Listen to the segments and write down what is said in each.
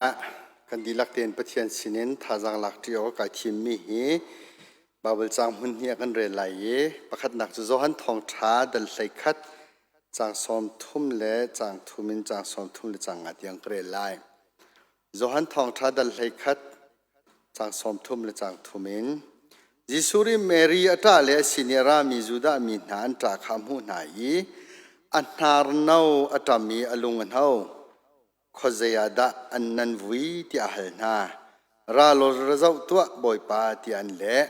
Kan dihlak tein Pathian sinin thazaang lakṭi awk kai thimmi hi Baibal caang hmun hnih ah kan rel lai i pakhatnak cu Johan Thawngṭha dal 11 caang 30 le caang thum in caang 30 le caang nga tiang ka rel lai. Johan Thawngṭha dal 11 caang 30 le caang thum in Jesuh nih Mary a ṭah le a sin i a rami Judah mi hna an ṭah kha a hmuh hna i a hnarno a ṭam i a lung a hno. Khuazei ah dah an nan vui tiah a hal hna. Ra law ra zoh tuah, Bawipa, tiah an leh.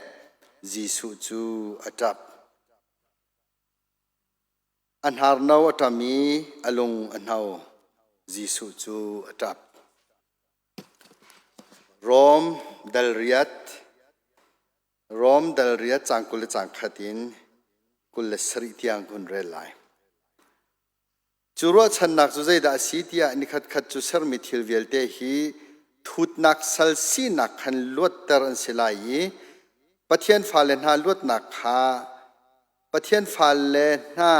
Jesuh cu a ṭap. A hnarno a ṭam i a lung a hno. Jesuh cu a ṭap. Rom dal riat Rom dal riat caang 20 le caang khat in 27 tiang hun rel lai. Cu ruahchannak cu zeidah a si tiah nikhatkhat cu sermi thil vialte hi thutnak sal sinak khan luatter an si lai i Pathian fale hna luatnak kha Pathian fale hna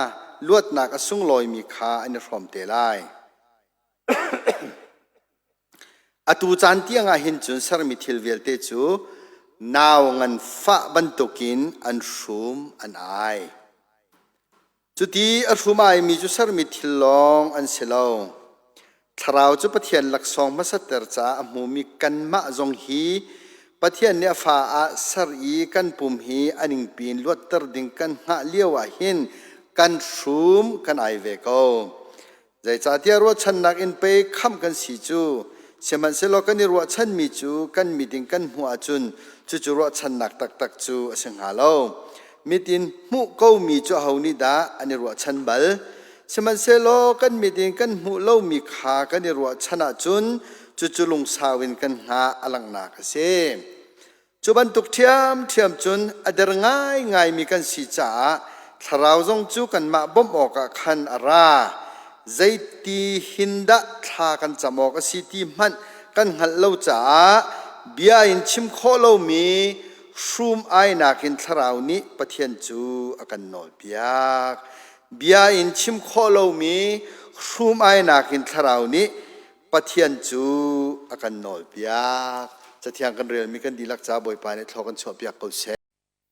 luatnak a sunglawimi kha an i hrawm te lai. Atu caan tiangah hin cun sermi thil vialte cu nau nganfah bantukin an hrum an ai. Cuti a hrum aimi cu sermi thil lawng an si lo. Thlarau cu Pathian laksawng hmasatter caah a hmumi kanmah zong hi Pathian nih a fa ah ser i kan pum hi a ningpi in luatter ding kan hngah lio ah hin kan hrum kan ai ve ko. Zeicahtiah ruahchannak in pei khamh kan si cu, sihmanhsehlaw kan i ruahchanmi cu kan mit in kan hmuh ahcun cucu ruahchannak taktak cu a si hnga lo. Mit in hmuh komi cu aho nih dah an i ruahchan bal? Sihmanhsehlaw kan mit in kan hmuh lomi kha kan i ruahchan ahcun cucu lungsau in kan hngah a langhnak a si. Cu bantuk ṭhiamṭhiam cun a der ngaingaimi kan si caah thlarau zong cu kanmah bawmh awkah khan a ra. Zeiti hin dah thla kan cam awk a si ti hmanh kan hngalh lo caah bia in chim khawh lomi hrum ainak in thlarau nih Pathian cu a kan nawlpiak. Bia in chim khawh lomi hrum ainak in thlarau nih Pathian cu a kan nawlpiak. Cathiang kan relmi kan dihlak ca Bawipa nih thlaw kan chuahpiak ko seh.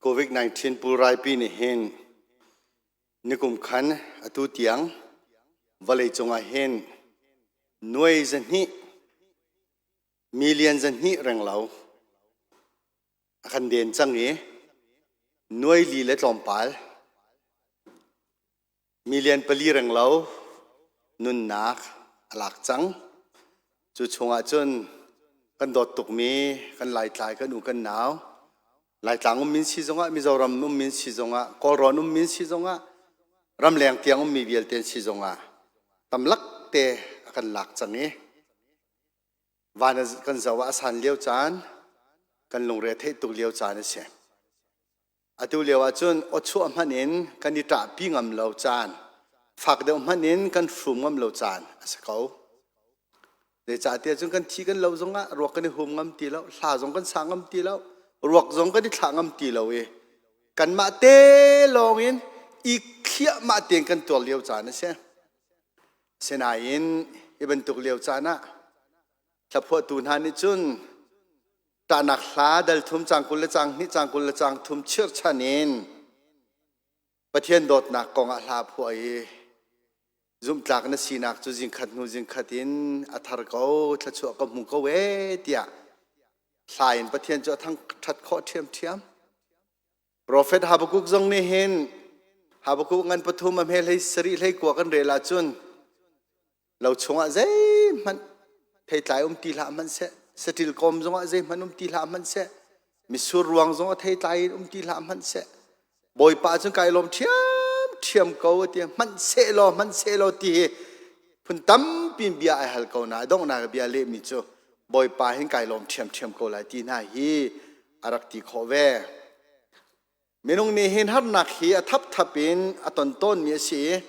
COVID-19 pulraipi nih hin nikum khan atu tiang vawleicung ah hin nuai zahnih million zahnih renglo a kan den cang i nuai li le tlawmpal Million pali renglo nunnak a lak cang. Cu chungah cun kan dawt tukmi kan Laitlai kan u kan nau Laitlang ummi si zongah Mizoram ummi si zongah Kawlrawn ummi si zongah ramleng tiang ummi vialte si zongah tamlak te a kan lak cang i van kan zoh ah a san lio caan kan lungre theih tuk lio caan a si. Atu lio ahcun awchuah hmanh in kan i ṭahpi ngam lo caan, fak deuh hmanh in kan hrum ngam lo caan a si ko. Zeicahtiah cun kan thi kan lo zongah ruak kan i hum ngam ti lo, hla zong kan sa ngam ti lo, ruak zong kan i thlah ngam ti lo i kanmah te lawng in i thliahmah tein kan tuar lio caan a si. Sinain hi bantuk lio caan ah hlaphuahtu hna nih cun Ṭahnak hla dal thum caang 20 le caang hnih caang 20 le caang thum chirhchan in Pathian dawtnak kong ah hla phuah i zumhtlak na sinak cu zingkhat hnu zingkhat in a thar ko thluachuah ka hmu ko ee tiah hla in Pathian cu a thangṭhat khawh ṭhiamṭhiam. Profet Habakkuk zong nih hin Habakkuk ngan pathum a hme hlei sarih hlei kua kan rel ahcun lo chungah zeihmanh theitlai um ti hlah hmanhseh saṭil kawm zongah zeihmanh um ti hlah hmanhseh mitsur ruang zong a theitlai in um ti hlah hmanhseh bawipa cun kai lawm ṭhiamṭhiam ko a ti hmanhseh law hmanhseh law ti hi phun tampi bia ai hal ko na donghnak bia lehmi cu bawipa hin kai lawm ṭhiamṭhiam ko lai ti hna hi a rak ti khawh ve Minung nih hin harnak hi a thapthap in a ton tawnmi a si i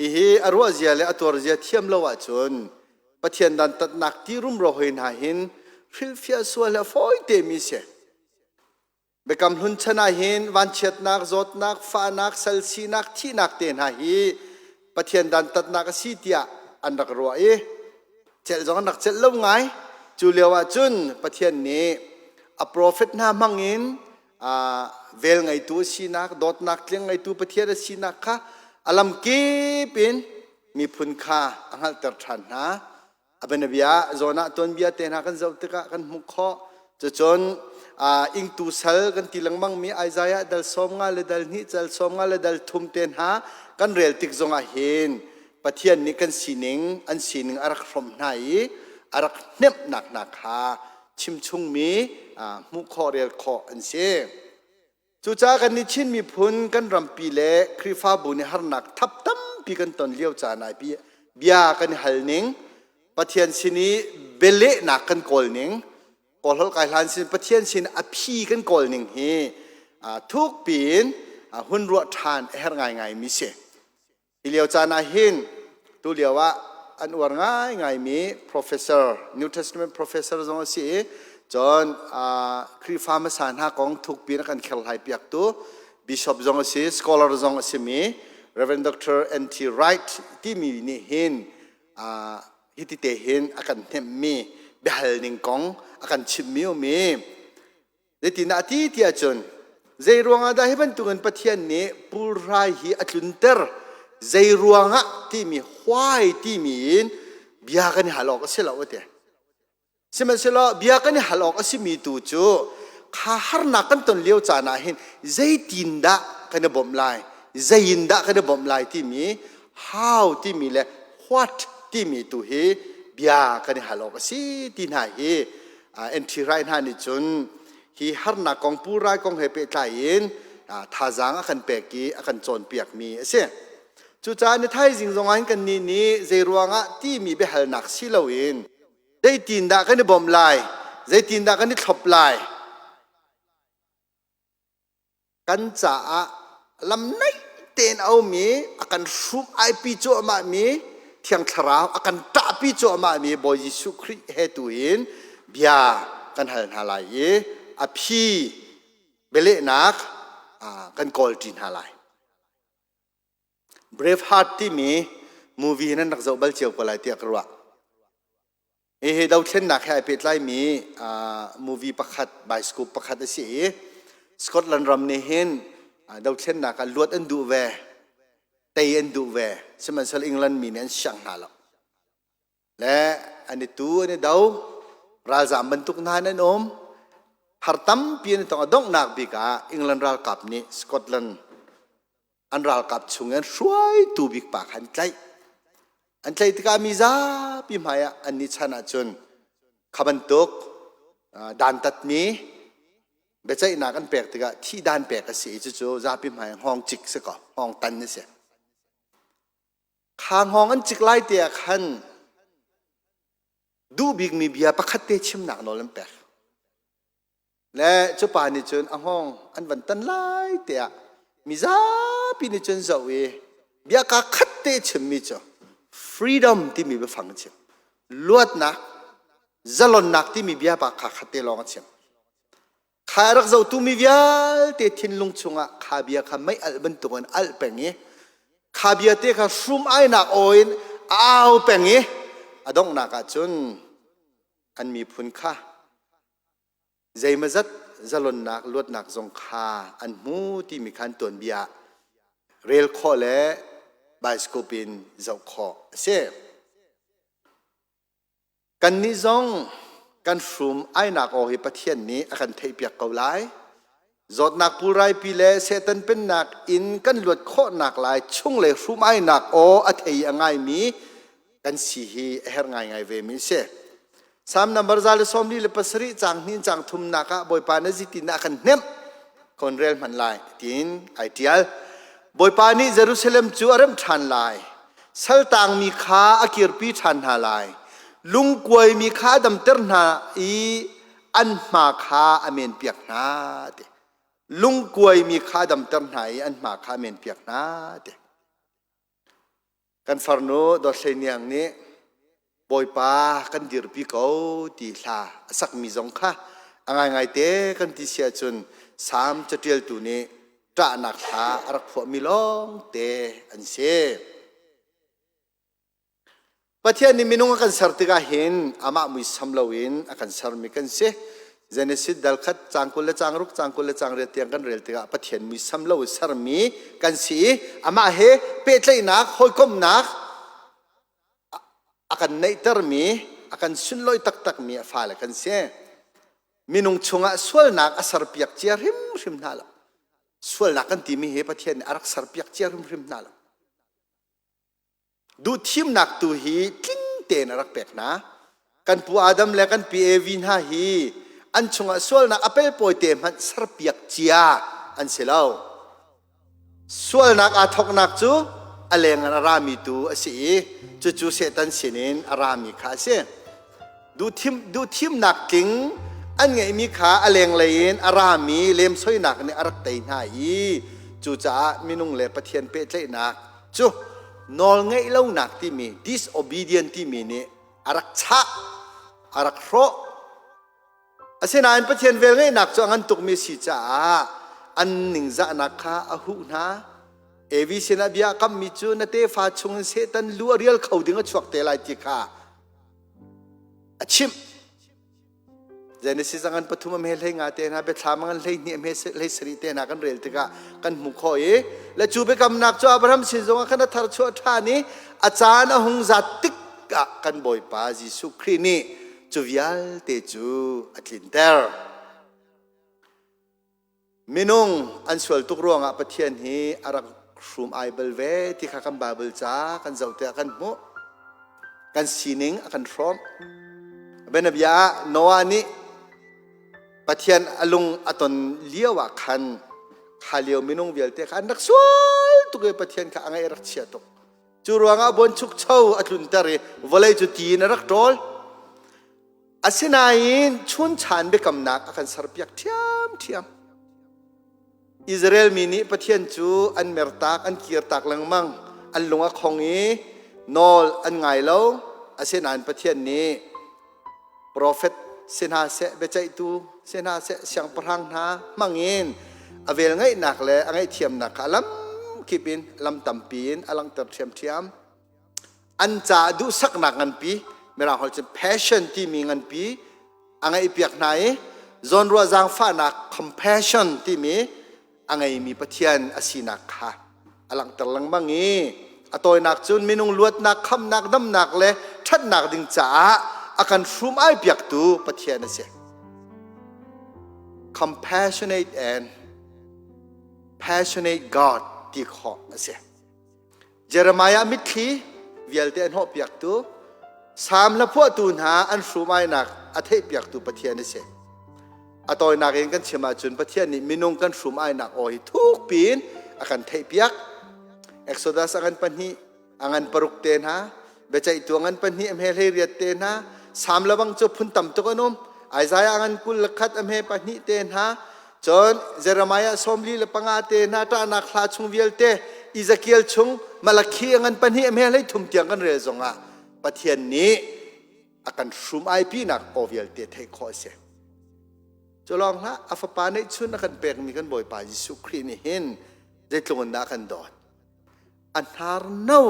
hihi a ruahzia le a tuarzia thiam lo ahcun Pathian dantatnak ti rumro hoi hna hin hrilhfiah sual le fawi temi si. Biakam hlun chan ah hin vanchiatnak, zawtnak, fahnak, salsinak, thihnak te hna hi Pathian dantatnak a si tiah an rak ruah i. Celh zong an rak celh lo ngai. Cu lio ah cun Pathian nih a profet hna hmang in vel ngeitu a sinak, dawtnak tling ngeitu Pathian a sinak kha a lam kip in miphun kha a hngalhter ṭhan hna. A bianabia zawn ah tuanbia te hna kan zoh tikah kan hmuh khawh. Cucun ingtu sal kan ti lengmang mi Isaiah dal 50 le dal hnih dal 50 le dal thum te hna kan rel tik zongah hin Pathian nih kan sining an sining a rak hrawmh hna i a rak hnemhnak hna kha chimchungmi hmuh khawh rel khawh an si. Cucaah kan nih Chin miphun kan rampi le Khrihfabu nih harnak thap tampi kan ton lio caan ah bia kan i hal ning, Pathian sin i bialehnak kan kawl ning, kawlholh kai hlan sin Pathian sin a phi kan kawl ning hi thuk piin hun ruah ṭhan a herh ngaingai mi si. Hi lio caan ah hin tu lio ah an uar ngaingaimi professor, New Testament professor zong a si i cun Khrihfa hmasa hna kong thukpi in a kan kherhlai piaktu bishop zong a si, scholar zong a simi Reverend Dr. N.T. Wright timi nih hin hiti te hin a kan hnemhmi biahal ning kong a kan chimhmi um i Zeitindah a ti ti ahcun zei ruangah dah hi bantukin Pathian nih pulrai hi a tlunter zei ruangah timi why timi in bia kan i hal awk a si lo a ti. Sihmanhsehlaw bia kan i hal awk a simi tu cu kha harnak kan ton lio caan ah hin zeitindah kan i bawmh lai zei in dah kan i bawmh lai timi how timi le what timi tu hi bia kan i hal awk a si ti hna hi NT Rai hna nih cun hi harnak kong Pu Rai kong he pehtlai in thazaang a kan pek i a kan cawnpiakmi a si. Cucaah ni thaizing zong ah kan nih nih zei ruangah timi biahalnak si loin zeitindah kan i bawmh lai, zeitindah kan i thlop lai, kan caah lam naih tein a um i a kan hrum aipi cuahmah mi Thiang Thlarau a kan ṭahpi cuahmah mi Bawi Jesuh Khrih he tu in bia kan hal hna lai i a phi bialehnak kan kawl ṭi hna lai. Braveheart timi movie nan rak zoh bal cio ko lai tiah ka ruah. Hihi dothlennak he ai pehtlaimi movie pakhat, bioscope pakhat a si i Scotland ram nih hin dothlennak ah luat an duh ve, tei an duh ve. Sihmanhsehlaw England mi nih an siang hna lo. Le an i tu, an i do, ralzaam bantuk hna in an um. Har tampi an i tong. A donghnak bik ah England ralkap nih Scotland an ralkap chung in hruaitu bik pa kha an tlaih. An tlaih tikah mi zapi hmaiah an nih chan ahcun kha bantuk dantatmi biaceihnak an pek tikah thih dan pek a si i cucu zapi hmai hngawng cik si ko hngawng tan a si. Kha hngawng an cik lai te ah khan duh bikmi bia pakhat te chimnak nawl an pek. Le cu pa nih cun a hngawng an van tan lai tiah mizapi nih cun zoh i biaka khat te chimmi cu freedom timi biafang a chim. Luatnak, zalonnak timi bia pa kha khat te lawng a chim. Kha a rak zohtu mi vialte thinlung chungah kha bia kha mei alh bantukin alh peng i kha bia te kha hrum ainak aw in a au peng i a donghnak ah cun an miphun kha zeimazat zalonnak luatnak zong kha an hmu timi khan tuanbia rel khawh le bioscope in zoh khawh a si. Kannih zong kan hrum ainak aw hi Pathian nih a kan theihpiak ko lai. Zawtnak pulraipi le Satan pennak in kan luat khawhnak lai chunglei hrum ainak aw a thei a ngaimi kan si hi a herh ngaingai ve mi a si. Salm number 147 caang hnih caang thumnak ah Bawipa na zitin a kan hnemh kon rel hman lai tiin ai tial. Bawipa nih Jerusalem cu a remh ṭhan lai. Saltangmi kha a kirpi ṭhan hna lai. Lungkuaimi kha a damter hna i an hma kha a menpiak hna ti. Lungkuaimi kha a damter hna i an hma kha a menpiak hna ti. Kan farnu Dawt Hlei Niang nih Bawipa kan dirpi ko ti hla a sakmi zong kha a ngaingaite kan ti si ahcun Salm caṭialtu nih ṭahnak hla a rak phuahmi lawngte an si. Pathian nih minung a kan ser tikah hin amah muisam loin a kan sermi kan si. Genesis dal khat caang 20 le caang ruk caang 20 le caang riat tiang kan rel tikah Pathian muisam lo in sermi kan si i amah he pehtlaihnak, hawikomhnak a kan neihtermi, a kan sunlawih taktakmi a fale kan si. Minung chungah sualnak a serpiak cia hrimhrim hna lo. Sualnak kan timi hi Pathian nih a rak serpiak cia hrimhrim hna lo. Duhthimnak tu hi tling tein a rak pek hna. Kan pu Adam le kan pi Evi hna hi an chungah sualnak a pelpawi te hmanh serpiak cia an si lo. Sualnak aa thawknak cu a leng in a rami tu a si i cucu Satan sinin a rami kha a si. Duhthimnak tling an ngeihmi kha a lenglei in a rami lemsoinak nih a rak tei hna i cucaah minung le Pathian pehtlaihnak cu nawlngaih lonak timi disobedient timi nih a rak chah a rak hrawh. Asinain Pathian velngeihnak cu a ngan tukmi si caah an ningzahnak kha a huh hna. Evi sinah bia a kammi cu na tefa chungin Satan lu a rial kho ding a chuak te lai ti kha a chimh. Genesis a ngan pathum a hme hlei nga te hna biathlam a ngan 12 a hme 17 te hna kan rel tikah kan hmuh khawh i le cu biakamnak cu Abraham sin zongah khan a thar chuah ṭhan i a caan a hung zat tik ah kan Bawipa Jesuh Khrih nih cu vialte cu a tlinter. Minung an sual tuk ruangah Pathian hi a rak hrum ai bal ve ti kha kan Baibal ca kan zoh tiah kan hmuh. Kan sining a kan hrawmh. Bianabia ah Noah nih Pathian a lung a ton lio ah khan kha lio minung vialte kha an rak sual tuk i Pathian kha a ngaih a rak chia tuk. Cu ruangah buanchukcho a tlunter i vawlei cu ti in a rak ṭawl. Asinain chunchan biakamnak a kan serpiak ṭhiamṭhiam. Israel mi nih Pathian cu an mertak, an kirtak lengmang, an lung a khong i nawl an ngai lo. Asinain Pathian nih profet si hna seh, biaceihtu si hna seh, siangpahrang hna hmangin a velngeihnak le a ngaihthiamnak kha a lam kip in, lam tampi in a langhter ṭhiamṭhiam. An caah duhsaknak nganpi mirang holh cun passion timi nganpi a ngeihpiak hna i zawnruah zaangfahnak compassion timi a ngeimi Pathian a sinak kha a langhter lengmang i a tawinak cun minung luatnak khamnak damnak le ṭhatnak ding caah a kan hrum ai piaktu Pathian a si. Compassionate and passionate God ti khawh a si. Jeremiah mitthli vialte a hnawhpiaktu, Salm hlaphuahtu hna an hrumainak a theihpiaktu Pathian a si. A tawinak in kan chim ahcun Pathian nih minung kan hrumainak aw hi thuk piin a kan theihpiak. Exodus a ngan pahnih, a ngan paruk te hna, biaceihtu a ngan pahnih, a hme hlei riat te hna, Salm lebang cu phun tam tuk an um. Isaiah a ngan 21 a hme pahnih te hna, Cun Jeremiah 45 te hna ṭahnak hla chung vialte Ezekiel chung Malakhi a ngan pahnih a hme hlei thum tiang kan rel zongah Pathian nih a kan hrum aipinak aw vialte theih khawh a si. Cu lawng hlah a fapa neihchun a kan pekmi kan Bawipa Jesuh Khrih nih hin zeitluk in dah a kan dawt. A hnar no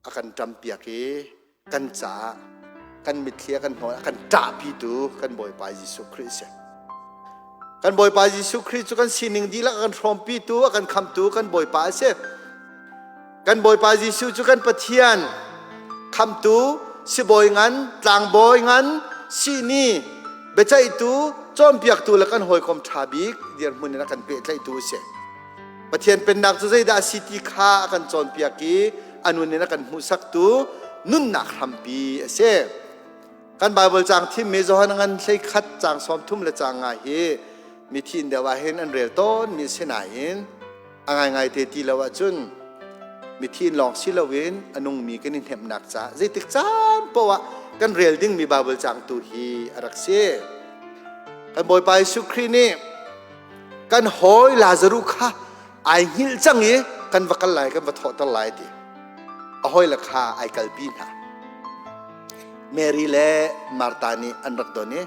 a kan ṭampiak i kan caah kan mitthli a kan hnawl a kan ṭahpitu kan Bawipa Jesuh Khrih a si. Kan Bawipa Jesuh Khrih cu kan sining dihlak a kan hrawmpitu, a kan khamtu kan Bawipa a si. Kan Bawipa Jesuh cu kan Pathian, khamtu, sibawi ngan, tlangbawi ngan, sihni, biaceihtu, cawnpiaktu le kan hawikom ṭha bik dirhmun in a kan pehtlaihtu a si. Pathian pennak cu zeidah a si ti kha a kan cawnpiak i a nun in a kan hmuhsaktu nunnak hrampi a si. Kan Baibal caang thimmi Johan ngan hlei khat caang 30 le caang nga hi mithi inn deuh ah hin an rel tawn mi si nain a ngaingai te ti lo ahcun mithi inn lawng si loin a nungmi kan i hnemhnak caah zeitik caan poah kan rel dingmi Baibal caang tu hi a rak si. Kan Bawipa Jesuh Khrih nih kan hawi Lazaruh kha ai hngilh cang i kan va kal lai kan va thawhter lai ti a hawile kha ai kalpi hna. Mary le Martha nih an rak don i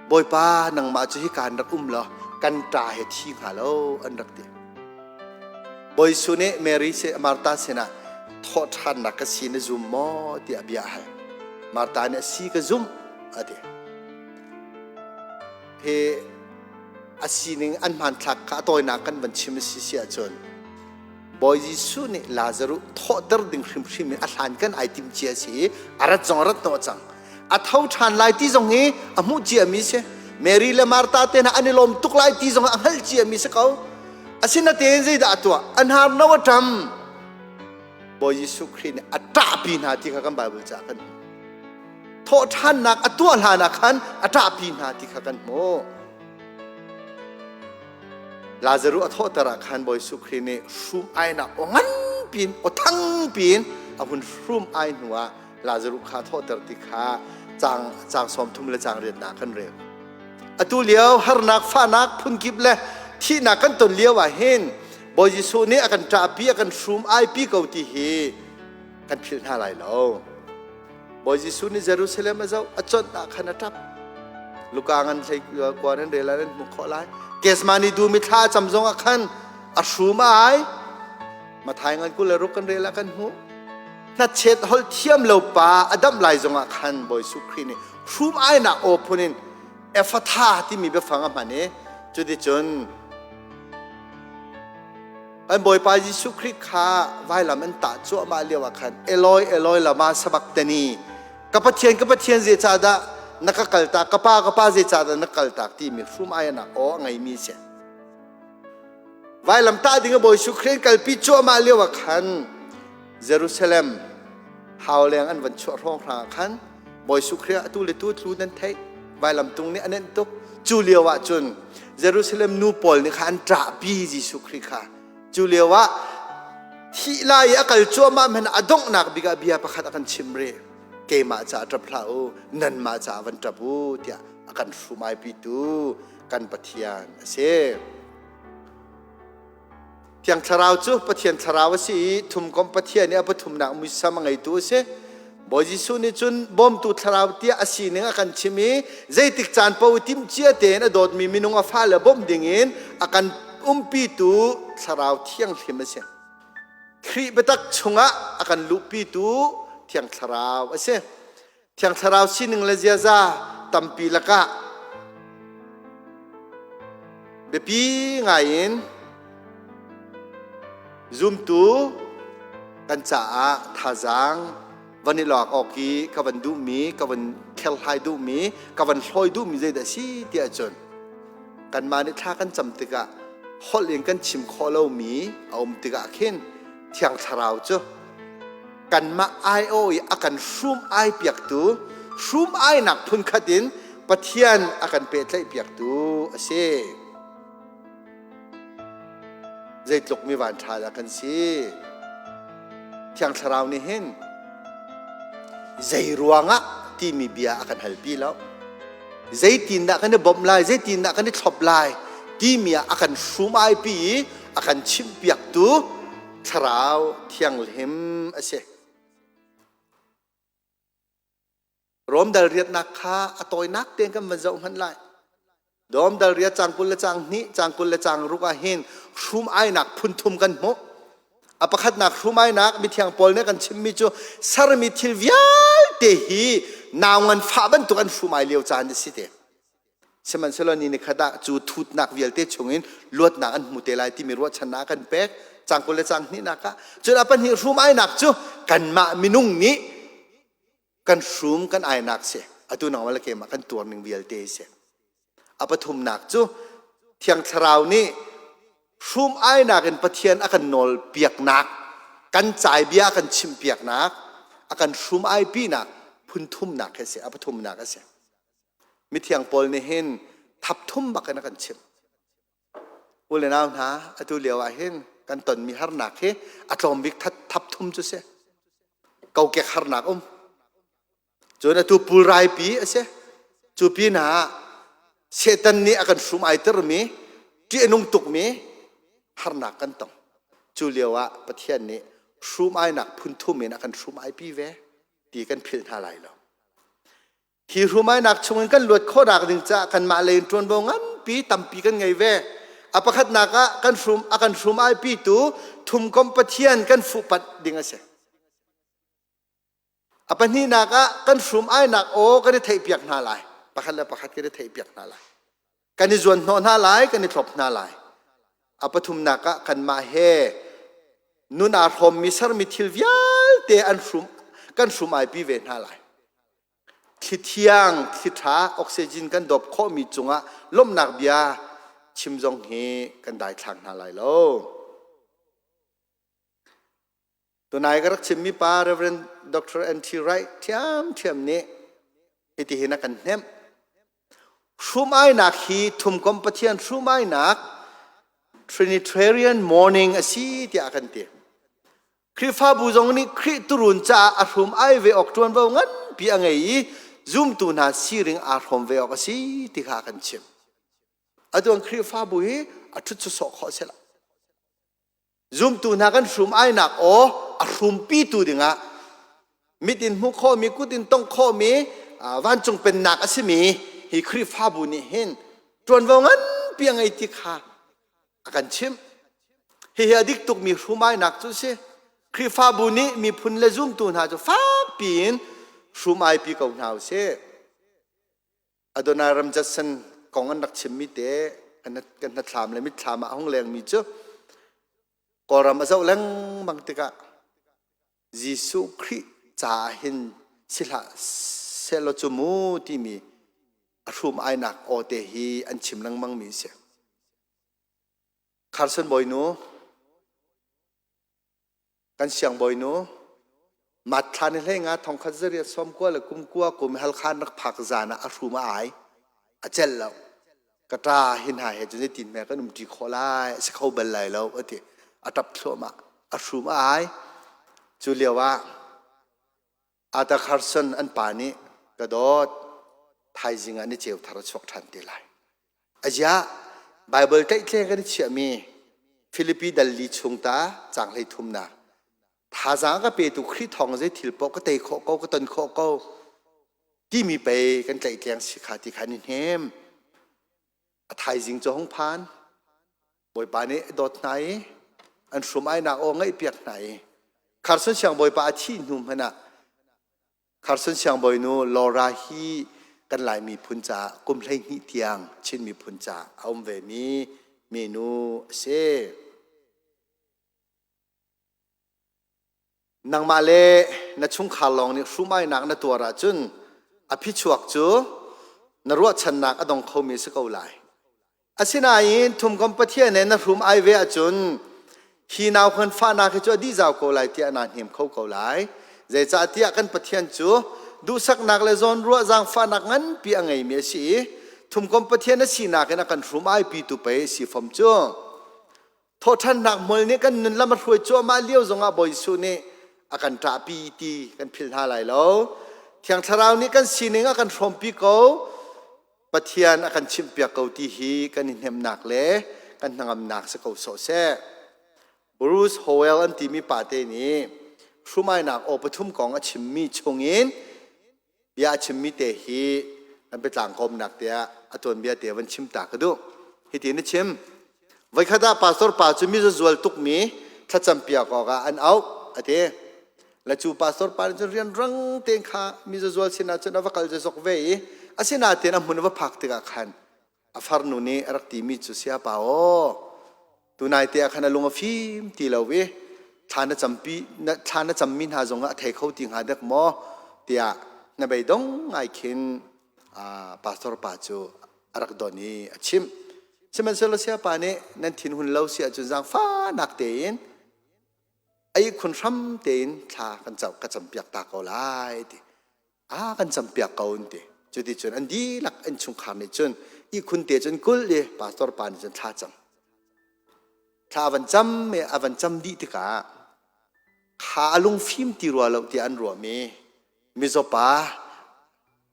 Bawipa nangmah cu hika an rak um law kan ṭa he thi hnga lo an rak ti. Bawi Jesuh nih Mary Martha sinah Thawhṭhannak ka si na zum maw tiah bia a hal. Martha nih a si ka zumh a ti. Hi a sining an hmanthlak kha a tawinak kan van chim a si si ahcun Bawi Jesuh nih Lazaruh thawhter ding hrimhrim in a hlan kan ai timh cia si i a rat zong a rat hnawh cang. A tho ṭhan lai ti zong hi a hmuh ciami si. Mary le Martha te hna an i lawm tuk lai ti zong a hngalh ciami si ko. Asinatein zeidah a tuah? A hnar no a ṭam. Bawi Jesuh Khrih nih a ṭahpi hna ti kha kan Bible ca kan hmuh. Thawhṭhannak a tuah hlan ah khan a ṭahpi hna ti kha kan hmuh. Lazaruh a thawhter ah khan Bawi Jesuh Khrih nih hrum ainak aw nganpi in aw thangpi in a hun hrum ai hnu ah Lazaruh kha a thawhter ti kha caang caang 30 le caang riatnak kan rel. Atu lio harnak fahnak phunkip le thihnak kan ton lio ah hin Bawi Jesuh nih a kan ṭahpi a kan hrum aipi ko ti hi kan philh hna lai lo. Bawi Jesuh nih Jerusalem a zoh, a conh ah khan a ṭap. Luka ngan hlei kua nan rel ah nan hmuh khawh lai. Gethsemane dum i thla a cam zong ah khan a hrum a ai. Mathai ngan 26 kan rel ah kan hmuh. Hnachet holh thiam lo pa a damh lai zong ah khan Bawi Jesuh Khrih nih hrum ainak aw phun in Ephatha timi biafang a hman i cuticun Kan Bawipa Jesuh Khrih kha vailam an tah cuahmah lio ah khan Eloi Eloi lama sabachthani ka Pathian ka Pathian zeicahdah na ka kaltak ka pa ka pa zeicahdah na kaltak timi hrum ainak aw a ngeimi a si. Vailam tah ding a Bawi Jesuh Khrih an kalpi cuahmah lio ah khan Jerusalem hauleng an van chuah hrawnghrang ah khan Bawi Jesuh Khrih atu le tu tlu nan theih vailam tung nih a nenh tuk cu lio ah cun Jerusalem nu pawl nih kha an ṭahpi Jesuh Khrih kha cu lio ah thih lai i a kal cuahmah men a donghnak bik ah bia pakhat a kan chim rih keimah caah ṭap hlah u nanmah caah van ṭap u tiah a kan hrumaipitu kan Pathian a si. Thiang Thlarau cu Pathian Thlarau a si i thumkomh Pathian i a pathumnak muisam a ngeitu a si. Bawi Jesuh nih cun bawmtu Thlarau tiah a sining a kan chim i zeitik caan paoh i timhcia tein a dawtmi minung a fale bawmh dingin a kan umpitu Thlarau Thianghlim a si. Khrih biatak chungah a kan luhpitu Thiang Thlarau a si. Thiang Thlarau sining le ziaza tampi lakah biapi ngaiin zumtu kan caah thazaang van i lak awk i ka van duhmi, ka van kherhlai duhmi, ka van hlawi duhmi zeidah a si tiah cun kanmah nih thla kan cam tikah holh in kan chim khawh lomi a um tikah khin Thiang Thlarau cu kanmah aiawh i a kan hrum ai piaktu hrum ainak phunkhat in Pathian a kan pehtlaih piaktu a si. Zeitluk mi vanṭha dah kan si. Thiang Thlarau nih hin zei ruangah timi bia a kan halpi lo. Zeitindah kan i bawmh lai, zeitindah kan i thlop lai timi ah a kan hrum aipi i a kan chimhpiaktu Thlarau Thianghlim a si. Rom dal riatnak kha a tawinak tein kan van zoh hmanh lai. Dom dal riat cang 20 le cang hnih, cang 20 le cang ruk ah hin hrum ainak phun thum kan hmuh. A pakhatnak hrum ainak mithiang Paul nih kan chimmi cu sermi thil vialte hi nau ngan fah bantuk an hrum ai lio caan a si te. Sihmanhsehlaw ni nikhat ah cu thutnak vialte chungin luatnak an hmu te lai timi ruahchannak a kan pek. Cang 20 le cang hnihnak ah. Cun a pahnih hrum ainak cu kanmah minung nih kan hrum kan ainak si. Atu nangmah le keimah kan tuar ning vialte si. A pathumnak cu Thiang Thlarau nih hrum ainak in Pathian a kan nawl piaknak, kan cai bia a kan chimh piaknak, a kan hrum aipinak phun thumnak hi a si. A pathumnak a si. Mithiang Paul nih hin thap thum bak in a kan chimh. U le nau hna, atu lio ah hin kan tonmi harnak hi a tlawm bik thap thum cu si. Kokek harnak um. Cun atu pulrai pi a si. Cu pinah Satan nih a kan hrum ai termi, ṭih a nung tukmi harnak kan tong. Cu lio ah Pathian nih hrum ainak phun thum in a kan hrum ai pi ve ti kan philh hna lai lo. Hi hrumainak chungin kan luat khawhnak ding caah kanmah lei in ṭuanvo nganpi tampi kan ngei ve. A pakhatnak ah kan hrum a kan hrum aipitu thumkom Pathian kan fuhpanh ding a si. A pahnihnak ah kan hrum ainak aw kan i theihpiak hna lai. Pakhat le pakhat kan i theihpiak hna lai. Kan i zuan hnawh hna lai, kan i thlop hna lai. A pathumnak ah kanmah he nun aa hrawmmi sermi thil vialte an hrum kan hrum aipi ve hna lai. Thli thiang, thli ṭha, oxygen kan dawp khawhmi cungah lawmhnak bia chim zong hi kan daithlang hna lai lo. Tunai ka rak chimmi pa Reverend Dr. N.T. Wright ṭhiamṭhiam nih hitihin a kan hnemh. Hrum-ainak hi thumkom Pathian hrum-ainak Trinitarian morning a si tiah a kan ti. Khrihfabu zong nih Khrih turun caah a hrum ai ve awk ṭuanvo nganpi a ngei i zumtu hna siring aa hrawm ve awk a si ti kha a kan chimh. Atu an Khrihfabu hi a ṭhut sawsawh khawh a si lo. Zumtu hna kan hrum ainak aw a hrumpitu dingah mit in hmuh khawhmi, kut in tongh khawhmi vancung pennak a simi hi Khrihfabu nih hin ṭuanvo nganpi a ngei ti kha a kan chimh. Hihi a dik tukmi hrumainak cu a si. Khrihfabu nih miphun le zumtu hna cu fakpi in hrumaipi ko hna u sih. Adonai Ram Judson kong an rak chimmi te kan hnathlam le mitthlam ah a hung lengmi cu Kawlram a zoh lengmang tikah Jesuh Khrih caah hin si hlah sehlaw cu mu timi a hrum ainak aw te hi an chim lengmangmi a si. Carson Bawinu Kan siangbawinu Matthla ni hlei nga thongkhat zariat sawmkua le kumkua kum Halkha an rak phak zan ah a hrum a ai. A celh lo. Ka ṭa hi hna he cun zeitin hme kan umṭi khawh lai, a si kho bal lai lo a ti. A ṭap thluahmah. A hrum a ai. Cu lio ah Arthur Carson an pa nih ka dawt thaizing ah ni ceu thar a chuak ṭhan te lai. Aziah Baibal tlaihtleng kan i chiahmi Filipi dal li chung ta caang hlei thumnak thazaang ka petu Khrih thawng zei thil paoh ka tei khawh ko ka ton khawh ko timi pei kan tlaihtleng si kha ti kha ni hnem. A thaizing cu hung phan. Bawipa nih a dawt hna i an hrum ainak aw ngaihpiak hna i Carson siangbawipa a thih hnu hmanh ah Carson siangbawinu Laura hi kan Lai miphun caah kum 12 tiang Chin miphun caah a um vemi minu a si. Nangmah le na chungkhar lawng nih hrumainak na tuar ahcun a phichuak cu na ruahchannak a dong khomi a si ko lai. Asinain thumkom Pathian he na hrum ai ve ahcun hi nau khan fahnak hi cu a dih zau ko lai tiah naa hnem kho ko lai. Zeicahtiah kan Pathian cu duhsaknak le zawnruah zaangfahnak nganpi a ngeimi a si i thumkom Pathian a sinak in a kan hrum aipitu pei a si fom cu. Thawhṭhannak hmual nih kan nun lam a hruai cuahmah lio zongah Bawi Jesuh nih a kan ṭahpi ti kan philh hna lai lo. Thiang Thlarau nih kan sining a kan hrawmpi ko. Pathian a kan chimhpiak ko ti hi kan i hnemhnak le kan hnangamnak si ko sawh seh. Bruce Howell an timi pate nih hrumainak aw pathum kong a chimmi chungin bia a chimmi te hi an biatlang kawmnak tiah a tuanbia te van chim ta ka duh. Hitin a chim. Voikhat ah pastor pa cu mi zual tukmi thlacam piak awkah an auh a ti. Le cu pastor pa nih cun rianrang tein kha mi zual sinah cun a va kal zok ve i asinain a hmun a va phak tikah khan a farnu nih a rak timi cu siapa aw tunai te ah khan a lung a fim ti lo i thla na campi thla na cammi hna zong ah a thei kho ti hnga dek maw tiah na beidong ngai khin pastor pa cu a rak don i a chimh sihmanhsehlaw siapa nih nan thin hun lo si ahcun zaangfahnak tein a ihkhun hram tein thla kan ka campiak ta ko lai ti a kan campiak ko an ti cuticun an dihlak an chungkhar nih cun ihkhun te cun kul i pastor pa nih cun thla cam thla a van cam i a van cam dih tikah kha a lungfim ti rua lo tiah an ruahmi mizaw pa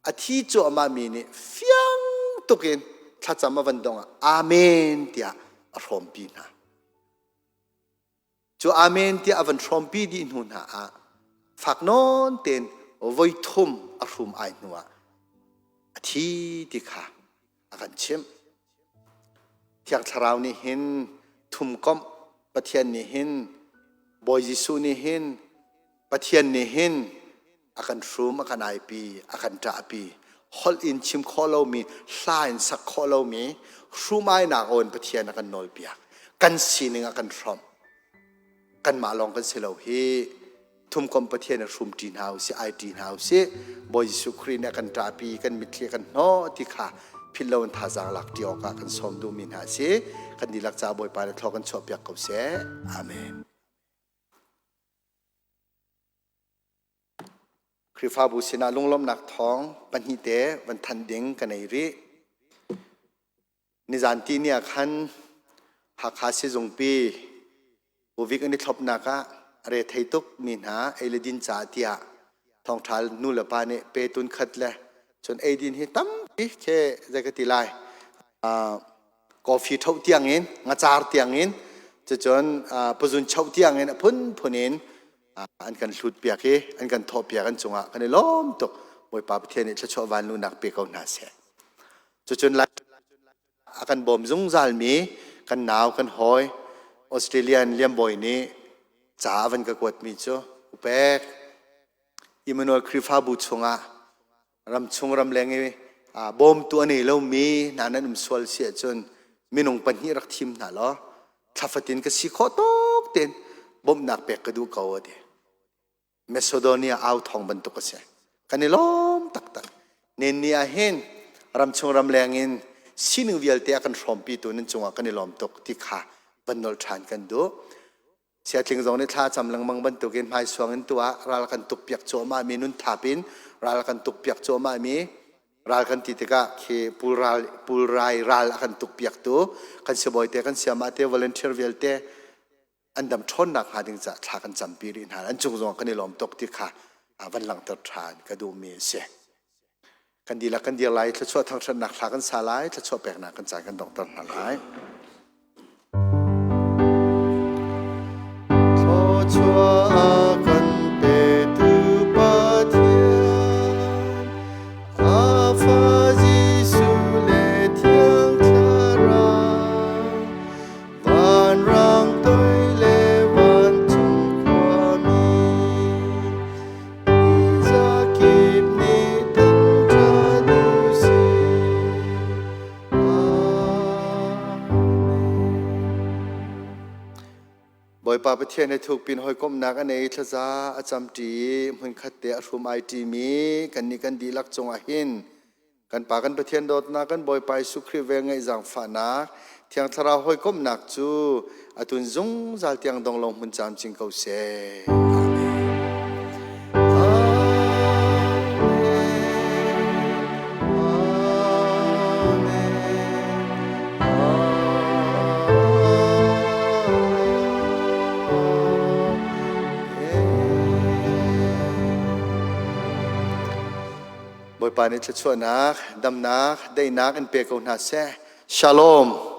a thi cuahmah mi nih fiang tukin thlacam a van dong ah amen tiah a hrawmpi hna Cu amen tiah a van hrawmpi dih hnu hna ah fak nawn tein voi thum a hrum ai hnu ah a thi ti kha a kan chimh. Thiang Thlarau nih hin thumkomh Pathian nih hin Bawi Jesuh nih hin Pathian nih hin. A kan hrum, a kan aipi, a kan ṭahpi. Holh in chim khawh lomi, hla in sak khawh lomi, hrumainak aw in Pathian a kan nawlpiak. Kan sining a kan hrawmh. Kanmah lawng kan si lo hi. Thumkom Pathian a hrum ṭi hna usih, ai ṭi hna usih. Bawi Jesuh Khrih nih a kan ṭahpi, kan mitthli a kan hnawh ti kha philh lo in thazaang lak ṭi awkah kan sawm duhmi hna a si. Kan dihlak caah Bawipa nih thlua kan chuahpiak ko seh. Amen. Khrihfabu sinah lunglawmhnak thawng pahnihte van thanh ding ka nei rih. Nizan ti ni ah khan Hakha sizungpi Uvik an i thlopnak ah a rethei tuk mi hna ei le din caah tiah thawngṭha nu le pa nih pe tun khat le cun eidin hi tampi khi zei ka ti lai coffee ṭhoh tiangin ngacar tiangin cucun pazun choh tiangin a phunphun in an kan hlut piak i an kan thawh piak an cungah kan i lawm tuk. Bawipa Pathian nih thluachuah vanlunak pe ko hna seh. Cucun lai a kan bawm zungzalmi kan nau kan hawi Australian Liambawi nih ca a van ka kuatmi cu upek Emmanuel Khrihfabu chungah ramchung ramleng i bawmtu a nei lomi hna nan um sual si ahcun minung pahnih rak thim hna law thla fatin ka si khawh tawk tein bawmhnak pek ka duh ko a ti. Macedonia au thawng bantuk a si. Kan i lawm taktak. Nen ni ah hin ramchung ramleng in sining vialte a kan hrawmpitu nan cungah kan i lawm tuk ti kha van nolh ṭhan kan duh. Siatling zong nih thla cam lengmang bantukin hmaisuang in tuah ral kan tuk piak cuahmah mi nun thap in ral kan tuk piak cuahmah mi ral kan ti tikah khi pulrai pulrai ral a kan tuk piaktu kan sibawi te kan siamah te volunteer vialte an dam ṭhawnnak hnga ding caah thla kan campi rih hna. An cung zong kan i lawm tuk ti kha van langhter ṭhan ka duhmi a si. Kan dihlak kan dir lai, thluachuah thangṭhatnak thla kan sa lai, thluachuah peknak kan caan kan donghter hna lai. Thluachuah kan petu Pathian, a fa Jesuh le Thiang Thlarau, vanrang toi le vancung khuami, Zakip nih thangṭhat u sih. Bawipa Pathian he thukpin hawikomhnak a nei thlaza a camṭi i hmunkhat te a hrum ai ṭimi kannih kan dihlak cungah hin kan Pa kan Pathian dawtnak kan Bawipa Jesuh Khrih velngeih zaangfahnak Thiang Thlarau hawikomhnak cu atun zungzal tiang dong lo hmun camcin ko seh. Amen. Amen. Bawipa nih thluachuahnak, damnak, daihnak in pe ko hna seh. Shalom.